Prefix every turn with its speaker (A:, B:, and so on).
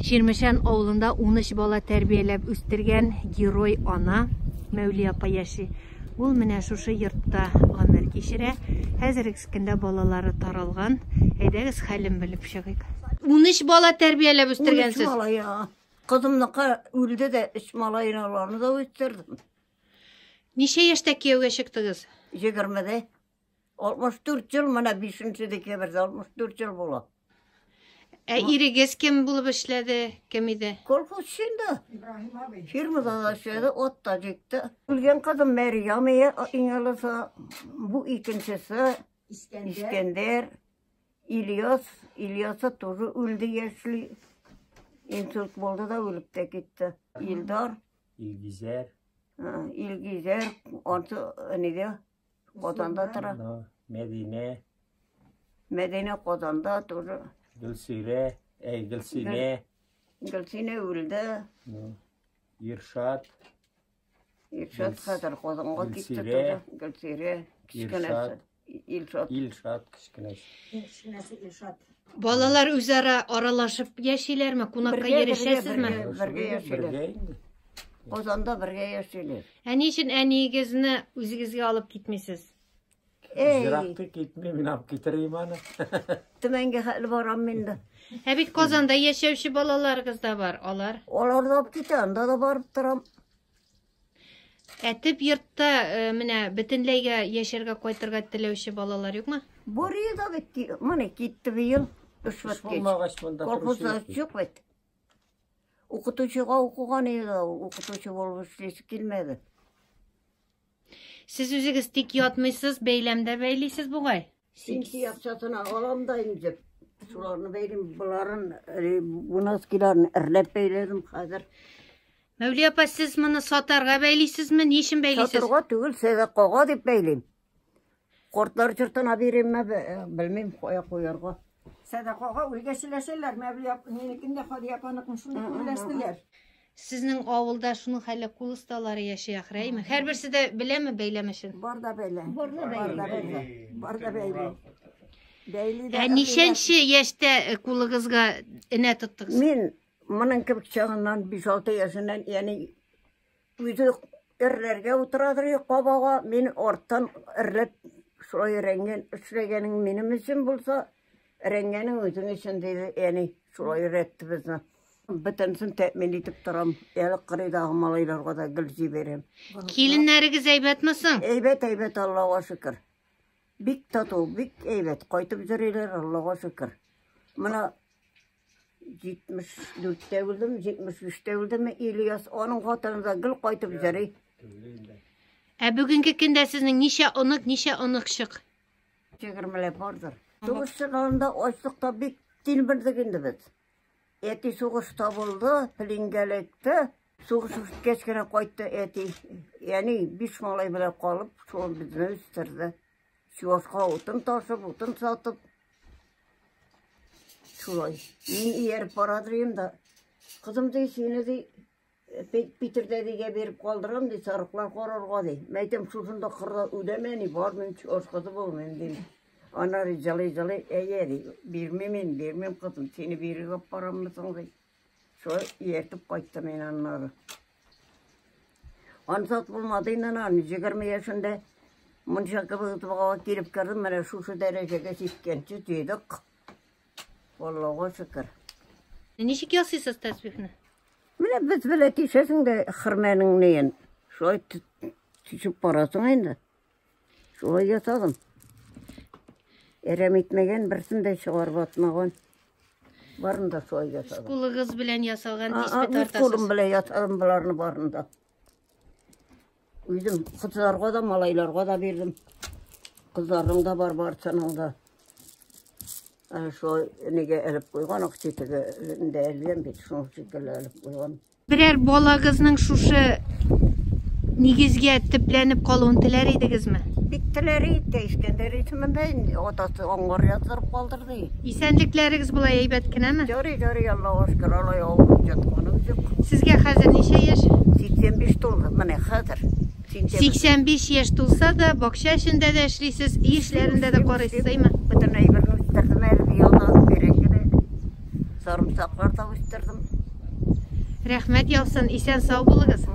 A: Чирмешән авылында 13 бала тәрбияләп үстергән герой ана Мәүлия апа яши. Ул менә шушы йортта гомер кичерә. Хәзерге көндә балалары таралган. Әйдәгез, хәлен белеп чыгыйк. 13 бала тәрбияләп үстергәнсез.
B: 13 малай, а. Кызымныкы үлде дә, өч малайны аларны да үстердем.
A: Ничә яшьтә кияүгә чыктыгыз?
B: 20-дә. 64 ел, менә 5 декабрьдә 64 ел була.
A: Ә ирегез кем булып эшләде? Кем иде?
B: Колхозчы инде.
C: Ибраһим абый.
B: Фирмада да эшләде, ат та җикте. Үлгән кызым Мәрьям иң олысы, бу икенчесе
C: Искәндәр.
B: Искәндәр, Ильяс, Ильясы тоже үлде яшьли. Инсульт булды да үлеп тә китте. Илдар,
D: Илгизәр.
B: Илгизәр, ансы нидә? Казанда тора.
D: Мәдинә.
B: Мәдинә Казанда тоже.
D: Гөлсирә, әй, Гөлсинә.
B: Гөлсинә үлде.
D: Иршат.
B: Иршат хәзер Казанга китте тоже. Гөлсирә, кечкенәсе. Илшат.
D: Илшат кечкенәсе.
C: Кечкенәсе Илшат.
A: Балалар үзара аралашып яшиләрме? Кунакка йөрешәсезме?
B: Бергә яшиләр. Казанда бергә яшиләр.
A: Ә ни өчен әниегезне үзегезгә алып китмисез?
D: Еракта китми, мин алып китерим аны.
B: Төмәнгә хәтле барам мин дә.
A: Ә бит Казанда яшәүче балаларыгыз да бар, алар.
B: Алар да алып китә, анда да барып торам.
A: Ә төп йортта менә бөтенләйгә яшәргә кайтырга теләүче балалар юкмы?
B: Бар иде дә бит, менә китте быел. Эш
D: Эш булмагач монда
B: Колхозда эш юк бит. Укытучыга укыган иде ул, укытучы булып эшлисе килмәде.
A: Сез үзегез тик ятмыйсыз, бәйләмдә бәйлисез бугай.
B: Пенсия акчасына алам да инде. Шуларны бәйлим, боларын, бу носкиларны эрләп бәйләдем хәзер.
A: Мәүлия апа, сез моны сатарга бәйлисезме? Ни өчен бәйлисез?
B: Сатарга түгел, сәдакага дип бәйлим. Кортлар йортына биримме, белмим, кая куярга.
C: Сәдакага үлгәч өләшәләр, Мәүлия минекен дә, Хадия апаныкын шундый өләштеләр.
A: Сезнең авылда шуның хәлле кул осталары яши ахры, әйме? Һәрберсе дә беләме бәйләм эшен?
C: Бар да бәйлә.
B: Бар да бәйли.
C: Бар да бәйли. Бәйли дә.
A: Ә ничәнче яшьтә кулыгызга энә тоттыгыз?
B: Мин моның кебек чагыннан 5-6 яшеннән, ягъни үзе эрләргә утырадыр кабага, мин арттан эрләп шулай өйрәнгән, эшләгәнең минем өчен булса, өйрәнгәнең үзең өчен диде, ягъни шулай өйрәтте безне. Бөтенесен тәэмин итеп торам. Әле кырыйдагы малайларга да гел җибәрәм.
A: Киленнәрегез әйбәтме соң?
B: Әйбәт, әйбәт, Аллага шөкер. Бик тату, бик әйбәт. Кайтып йөриләр, Аллага шөкер. Менә 74-тә үлдем, 75-тә үлдем. Ильяс, аның хатыны да гел кайтып йөри.
A: Ә бүгенге көндә сезнең ничә онык, ничә оныкчык?
B: 20-ләп бардыр. Сугыш чорында ачлыкта бик тилмердек инде без. Әти сугышта булды, пленгә эләкте. Сугыш үткәч кенә кайтты әти. Ягъни 5 малай белән калып, шул безне үстерде. Чувашка утын ташып, утын сатып. Шулай. Мин ияреп барадыр идем да. Кызым ди, сине ди, Питердә дигә биреп калдырам ди, сарыклар карарга ди. Мин әйтәм, шушында кырда үләм әни, бармыйм, чуваш кызы булмыйм дим. Аннары җылый-җылый, әйе ди, бирмим мин, бирмим кызым, сине бирергә бараммы соң ди. Шулай ияртеп кайттым мин аннары. Ансат булмады инде аны, 20 яшендә мунча кебек итеп килеп кердем, менә шушы дәрәҗәгә җиткәнче җыйдык. Аллага шөкер.
A: Ничек ясыйсыз тәсбихне?
B: Менә без белә тишәсең дә хөрмәнең неен. Шулай тишеп барасың инде. Шулай ясадым. Әрәм итмәгән, берсен дә чыгарып атмаган. Барын да шулай ясадым.
A: Үз кулыгыз белән ясалган тиспе тартасыз.
B: Үз кулым белән ясадым боларны барын да. Үзем кызларга да, малайларга да бирдем. Кызларның да бар, барсының да. Шулай нигә элеп куйган, акча теге инде элгән бит, шуның шикелле элеп куйган.
A: Берәр балагызның шушы нигезгә төпләнеп калуын теләр идегезме?
B: Бик теләр идек, Искәндәр исемендә инде атасы аңгар яздырып калдырды.
A: Исәнлекләрегез болай әйбәт кенәме?
B: Ярый, ярый, Аллага шөкер, алай авырып ятканым юк.
A: Сезгә хәзер ничә яшь?
B: 85 тулды, менә хәзер.
A: 85 яшь тулса да, бакча эшендә дә эшлисез, өй эшләрендә дә карыйсыз, әйме?
B: Бөтен әйберне үстердем әле, быел да бәрәңге дә, сарымсаклар да үстердем.
A: Рәхмәт яусын, исән сау булыгыз.